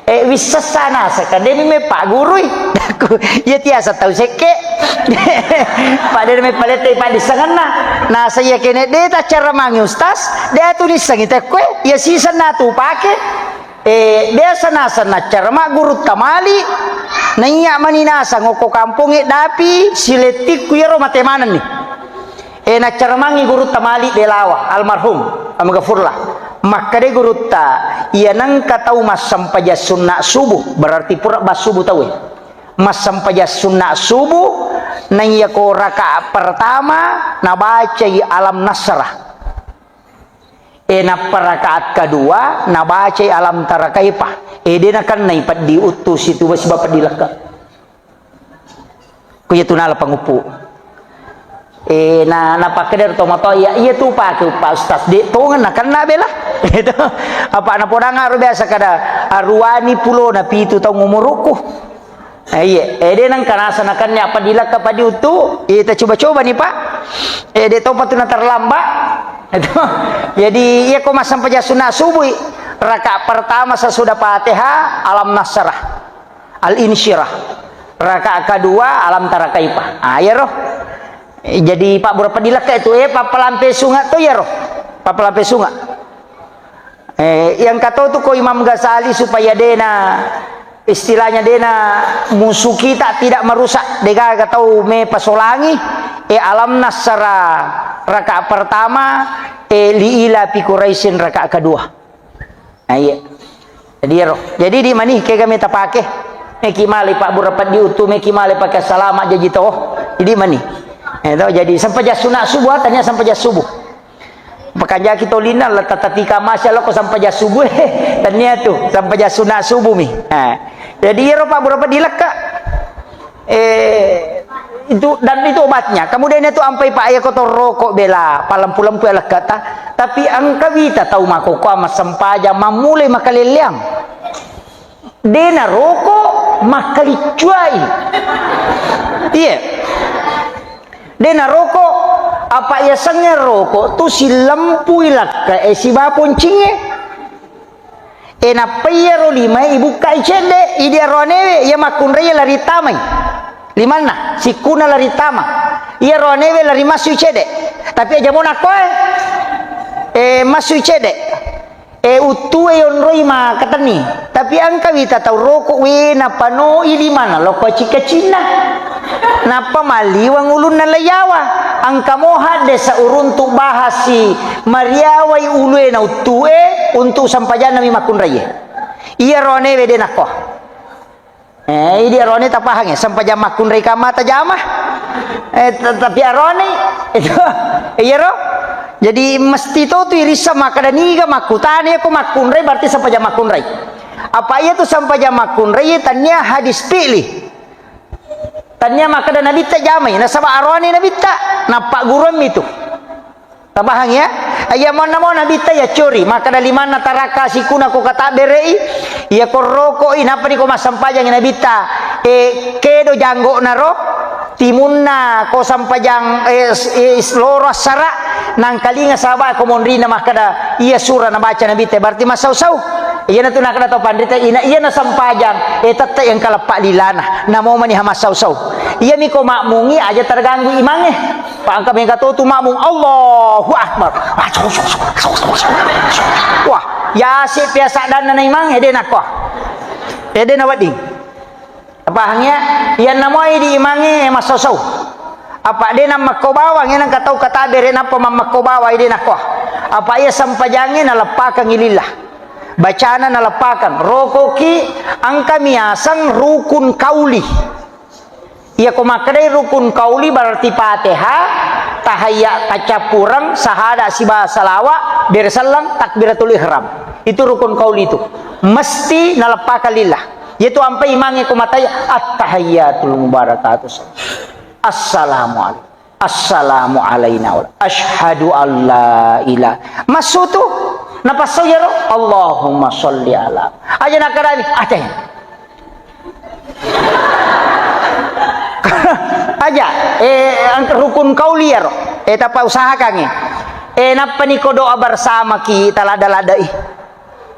e, wissessa nasa kada mi me paggurui. Dakku, iya tiasa tau sekke. Pada me palette padissengenna. Nasa iya kene de taccara mangi Ustaz, de atu nissengi tekkue, iya sisenna tu pake. E, biasa naseng naccara maggurutta Malik, naiya mani naseng okko kampongnge dapi, silettikku iyaro mate manenni. E, naccara mangi gurutta Malik Belawa, almarhum, amgafurlah. Makkeda gurutta, iya nengka tau massempajang sunna subuh, berarti pura bassubuh tauwe. Massempajang sunna subuh, naiya ko rakaat pertama, nabacai Alam Nasrah. E, nappa rakaat kedua, nabacai Alam Tara Kaifa. E, de nakennai peddi uttu situ siba peddi lekka. Ku iya tu nala panguppu. E, na, napakkeda ro tomatoa, iya, iya tu pake uppa Ustaz. De tongeng nakenna bela. Itu. Apa napodang aro biasa kada aruani pulona pitu taung umurukku. Eh, iya. Eh, de nengka nasa nakenni apa dilekka pa diuttu, eh, ta coba-coba ni, Pak. Eh, de topa tu na terlambat. Itu. Jadi, iya ko massempajang sunna subuh, rakaat pertama sesudah Fatihah, Alam Nasrah, Al-Insyirah. Rakaat kedua, Alam Tara Kaifa. Ah, iya roh. Eh, jadi, Pak, berapa dilekka itu? Eh, papalampe sunga to, iya roh. Papalampe sunga. Eh, yang kata tu ko Imam Ghazali supaya dena, istilahnya dena musuh kita tidak merusak, degaga tau me pasolangi, eh, Alam Nasrah rakaat pertama, eh, li ila fi Quraisyin rakaat kedua. Nah, iya. Jadi, ero. Jadi, di mani, kega me tapake. Meki male Pak Burapeddi utu, meki male pake salama jaji to. Jadi, mani. Eh, to, jadi, sempajang sunna subuh, tania sempajang subuh. Pakanjaki tolinna, la tatatika masya Allah ko sempajang subuh, eh. Tania tu, sempajang sunna subuh mi. Eh. Jadi, ero Pak Burapeddi lekka. Eh, itu, dan itu obatnya. Kemudian itu ampai Pak, iya ko to roko bela, palempu-lempu ya lekkata. Tapi engka wita tau makkokkoe massempajang, mammulai makalelleang. De naroko makkaliccuai. Iya. De naroko, apa yasengnge roko tu silempui lekka, eh, siba poncingnge. E, nappa iyaro limae ibukkai cedde, idi aroanewe, iya makkunrai lari tamai. Limanna, sikkuna lari tama. Iya aroanewe lari massui cedde. Tapi aja mo nakkoe, e, massui cedde. E, uttue yonroi makatenni. Tapi engka wita tau roko, we, napanoi limanna, lokko cika-cinna. Nappa malliweng ulunna laiyawa. Engka mo haddesa uruntu bahasi mariawai ulue na uttue untuk sampajanna mi makkunraie. Iya roanewe de nakko. Eh, idi arone tapahange, sampajang makkunrai kamma tajama. Eh, t-, tapi arone itu, iya ro? Jadi mesti to tu irissa makkeda niga makkutana, iya ko makkunrai berarti sempajang makkunrai. Apa iya tu sempajang makkunrai, tania hadis fi'li. Tania makkeda Nabitta jamai, nasaba aroane Nabitta, nappagguruammi tu. Tapahang ya? Iya monna mo Nabitta ya cori, makkeda limanna taraka sikuna ko katabbere'i, iya ko rokoi, nappa ni ko massempajangi Nabitta, e, kedo janggokna ro, timunna ko sempajang, e, s-, e, s-, loro assara, nangkalinga sahaba ko monrina makkeda, iya sura nabaca Nabitta, berarti massau-sau. Iyanatu nakkeda tau panrita, ina iya nasempajang, e, tette engka leppa lilana, namo mani ha massau-sau. Iyami ko makmungi aja terganggu imangnge. Pa engka mega to tu makmung, Allahu Akbar. Wah, yase piasa danna na imang, ede nakko. Ede na wedding. Pahang ya? Iyanna moi di imangnge massosou. Apa de nammakko bawang, ya nengka tau katabere nappa mammakko bawang, ede nakko. Apa iya sempajangnge naleppakangngi lillah. Bacana naleppakang. Rokoki engka miaseng rukun kauli. Iya ko makkedai rukun kauli berarti Fatihah, tahayya kacappureng, sahada siba salawa, bere selleng, takbiratul ihram. Itu rukun kauli itu. Mesti naleppakang lillah. Yaitu ampai imangnge ko matai, "Attahiyyatul mubarakatuh. Assalamualaikum. Assalamu alaina wa asyhadu alla ilaha." Massu tu. Napassau yaro, "Allahumma sholli ala." Aja nakadani, "Ate." Aja, eh, ang-, rukun kauli yaro. Eh, tapa usahakangngi. Eh, nappani ko doa bersama ki talada-ladai.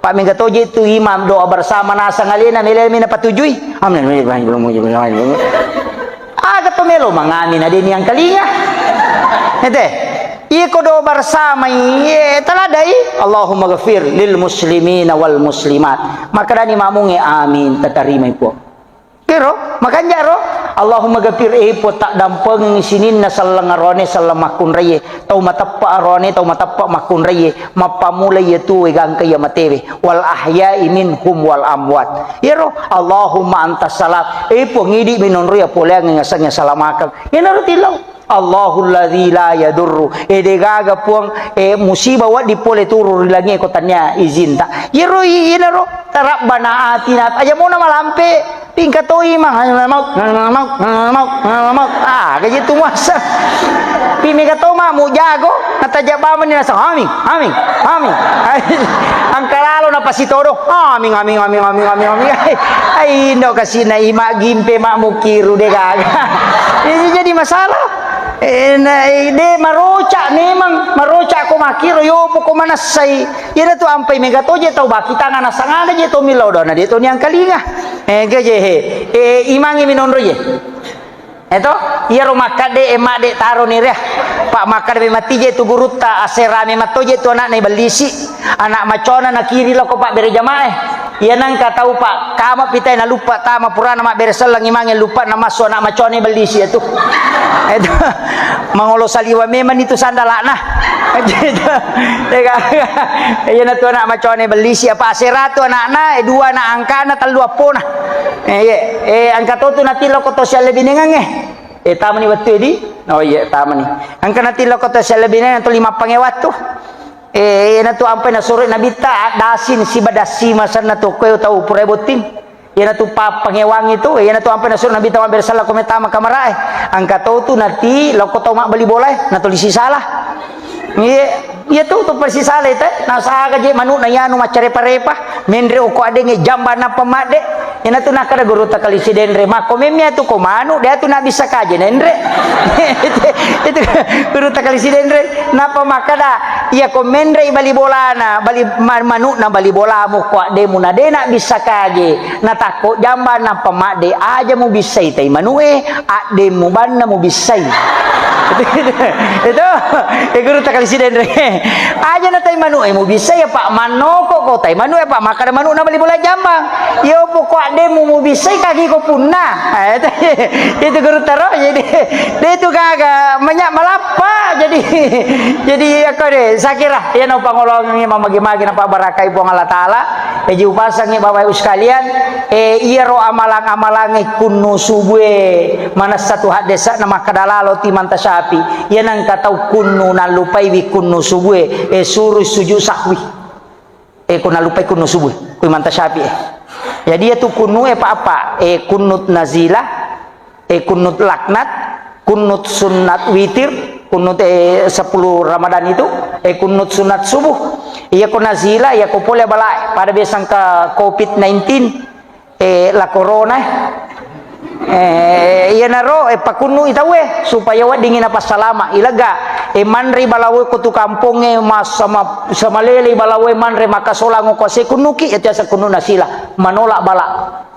Pak mega toje tu imam doa bersama nasang alena mele mena patujui. Amin. Aga to melo mangami na deni angkalinga. Ete. Iya ko doa bersama, iye, taladai. Allahumma ghafir lil muslimina wal muslimat. Makadani mamunge, "Amin, tatarimai Puang." Kero, makanja ro, "Allahumma ghafir," eh, Puang, taddampengengngi sininna selleng aroane, selleng makkunraie, tau mateppa aroane, tau mateppa makkunraie, mappamula iya tuwe gangka iya matewe, "wal ahya'i minhum wal amwat." Iyaro, "Allahumma antas salam," eh, Puang, idi minonro iya poleangngi ngasengnge salamakeng. Iyanaro tillau. Allahul ladzi la yadurru. Eh, degaga Puang, eh, musibah wedding pole turu ri langie ko tania izinta. Iyaro i-, inaro, Rabbana atina, aja mona malampe, tingka toi mang, mau, mau, mau, mau. Ah, gaji tu muasa. Pi mega to mamu jago, nataja bamani nasa, "Amin, amin, amin." Angka lalo napasitodo, "Amin, amin, amin." Ai, indo kasina ima gimpe mamu kiru degaga. Ini jadi masalah. Eh, na, eh, de maroca memang, maroca ko makkiro, yopo ko manassai. Iyana tu ampai mega toje tau bakitanga nasangana je to millau dona de to niangkalinga. Eh, gaje he. Eh, imangi minonro je. Eto, iyaro makkadde e madde taro ni ria. Pak makkadde mati je tu gurutta, aserame matto je tu anakna ibellisi. Anak macona nakiri lako pak bere jamae. Iya nengka tau pak, kama pitai na luppa tama purana mabbere selleng imangnge luppa na massu anak macone bellisi itu. Itu mangolo saliwa memang itu sandalakna. Itu. Iya na tu anak macone bellisi apa aseratu anakna, eh, dua anak angkana, tellu appona. Eh, iya. Eh, angka to tu natillo ko to sialle binengangnge. Eh, tamani wettu edi? Oh iya, tamani. Angka natillo ko to sialle binengang to lima pange wattu. Eh, iyanatu ampai nasuro Nabitta, addasin siba dassi masenna to koe tau pura botting. Iyanatu pa-, pangewang itu, iyanatu ampai nasuro Nabitta mabbere sala ko metama kamarae. Angka to tu nati lokko tau mabbali bolae, natolisi sala. Iya, iya tu, tu persi sala itu, nasaga je manu na yanu maccarepa-repa, menre oko adengnge jamba nappa madde. Iyanatu nakkeda gurutta Kali Sidenre, makko memme atu ko manu, de atu nabissa kaje nenre. Itu gurutta Kali Sidenre, nappa makkeda, iya ko menre bali bolana, bali ma-, manukna bali bolamu ko addemu na de nabissa kaje, natakko jamba nappa madde, aja mubissai tai manue, addemu banna mubissai. Itu, itu, eh, gurutta Kali Sidenre. Aja na tai manue mubissai, apa mannoko ko tai manue, apa makkeda manukna bali bola jambang. Iya, poko addemu mubissai kagi ko punna. Eh, itu gurutta ro, jadi, de itu gaga, manya malappa, Jadi, jadi, iya ko de, saya kira, iya no pangolongi mamagi-magi na pabarakai Puang Allah Ta'ala. Eji upasangi Bapak Ibu sekalian, eh, iyaro amalang-amalange kunnu subue, manessa tu haddesa na makkada lalo ti manta syafi. Iya nangka tau kunnu nallupai wi kunnu subue, eh, suru sujud sahwi. Eh, ko nallupai kunnu subuh, kui manta Syafi'i. Jadi, iya tu kunnu e pa apa? Eh, kunnut nazilah, eh, kunnut laknat, kunnut sunnat witir, kunnut, eh, sepuluh Ramadan itu, eh, kunnut sunat subuh. Iya ko nazilah, iya ko pole bala, pada biasa engka covid nineteen, eh, la corona, eh, iyanaro, eh, pakunnu i tauwe supaya weddingi napassalama. Ilega, eh, manre balawe ko tu kampongnge, mas-, sama, samalele balawe manre makasolango ko se kunnuki, iya tiasa kunnu nasila, manolak bala.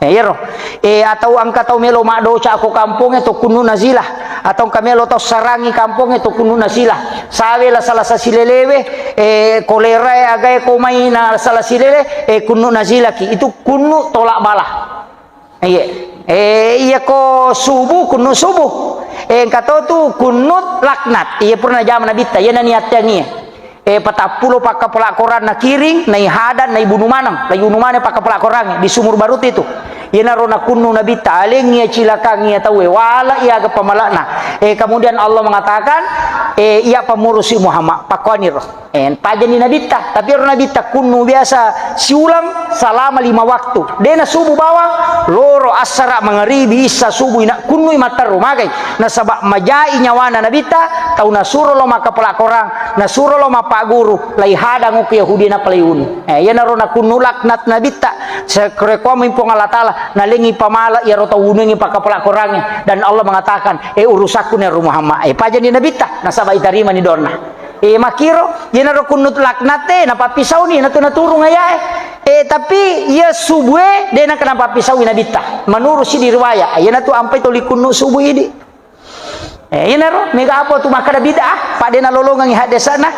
Eh, iyaro. Eh, atau engka tau melo maddoca ko kampongnge to kunnu nasila, atau engka melo tau sarangi kampongnge to kunnu nasila. Sawe la sala sasilelewe, eh, kolerae agae ko mai na sala silele, eh, kunnu nasilaki. Itu kunnu tolak bala. Iya. Eh, iya ko subuh, kunnu subuh. Eh, engka to tu kunnut laknat. Iya purna jama nabitta, iya naniatteangi. Eh, patappulo pakkapala Quran nakiring, naihadang, naibunu maneng, naibunu maneng pakkapala Quran di Sumur Barut itu. Iyanaro nakunnu nabitta, alengi iya cilakang iya tauwe, wala iya aga pamalakna. Eh, kemudian Allah mengatakan, eh, iya pamurusi Muhammad, pakkuaniro. Eh, pajani nabitta, tapi ero nabitta kunnu biasa siulang salama lima waktu. De nasubu bawang, loro, assara, mangaribi, issa, subu, ina kunnui matteru magai. Nasaba majai nyawana nabitta, tau nasuro lo makkapala Korang, nasuro lo mappaguru, laihadang okko Yahudi napalaiuni. Eh, iyanaro nakunnu laknat nabitta, sekrekomi Puang Allah Taala, nalengi pamala iyaro tau unungi pakkapala Korangnge. Dan Allah mengatakan, eh, urusakku ni ero Muhammad. Eh, pajani nabitta, nasaba itarimani doanna. Eh, makkiro, iyanaro kunnut laknat e, napappisauni, natu naturung ayae. Eh, tapi iya subue, de naka napappisaui nabitta. Menurut siddi riwayat, iyanatu ampai toli kunnu subu idi. Eh, iyanaro, mega apa tu makkada bid'ah, pa de nalolongengi haddesana.